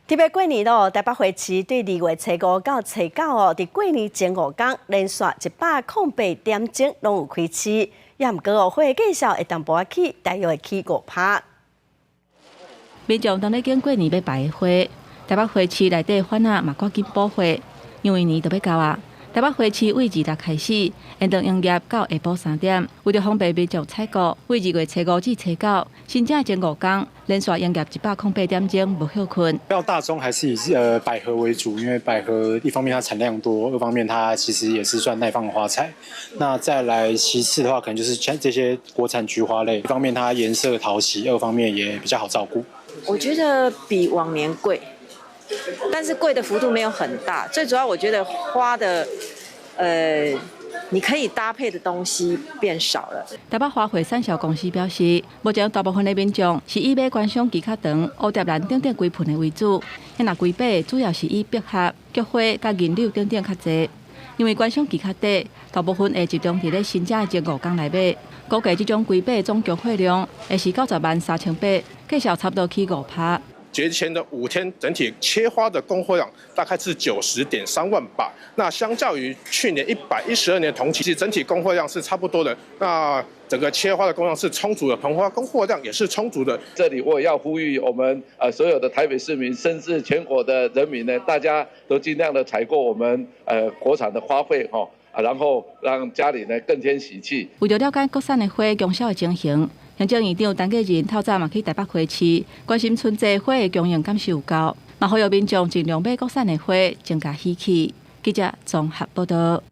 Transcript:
特別過年咯，台北花市對2月初5到初九哦，佇過年前5工連續108點鐘攏有開市，也毋過哦，花的價數會淡薄仔起，大約會起5趴。民眾當咧揀過年欲擺的花，台北花市內底販仔嘛趕緊補貨，因為年就欲到啊。台北花市對26開始，延長營業到下晡3點，為著方便民眾採購，對2月初5至初九，新正前5工連續營業108點鐘無歇睏。比較大宗還是以百合為主，因為百合一方面它產量多，二方面它其實也是算耐放的花材。那再來其次的話，可能就是像這些國產菊花類，一方面它顏色討喜，二方面也比較好照顧。我覺得比往年貴，但是貴的幅度沒有很大。最主要我覺得花的，你可以搭配的東西變少了。台北花卉產銷公司表示，目前大部分的民眾是以買觀賞期較長、蝴蝶蘭等等規盆的為主。若規把主要是以百合、菊花佮銀柳等等較濟。因為觀賞期較短，大部分會集中佇咧新正的前5工來買。估計這種規把總供貨量會是90萬3千把，價數差不多起5趴。節前的5天，整體切花的供貨量大概是90.3萬把。那相較於去年112年同期，其實整體供貨量是差不多的。那整個切花的供量是充足的，盆花供貨量也是充足的。這裡我也要呼籲我們所有的台北市民，甚至全國的人民呢，大家都盡量的採購我們國產的花卉吼，然後讓家裡呢更添喜氣。為著了解國產的花供銷的情形，行政院長陳建仁透早嘛去台北花市，關心春節花的供應敢是有夠，嘛呼籲民眾盡量買國產的花，增加喜氣。記者綜合報道。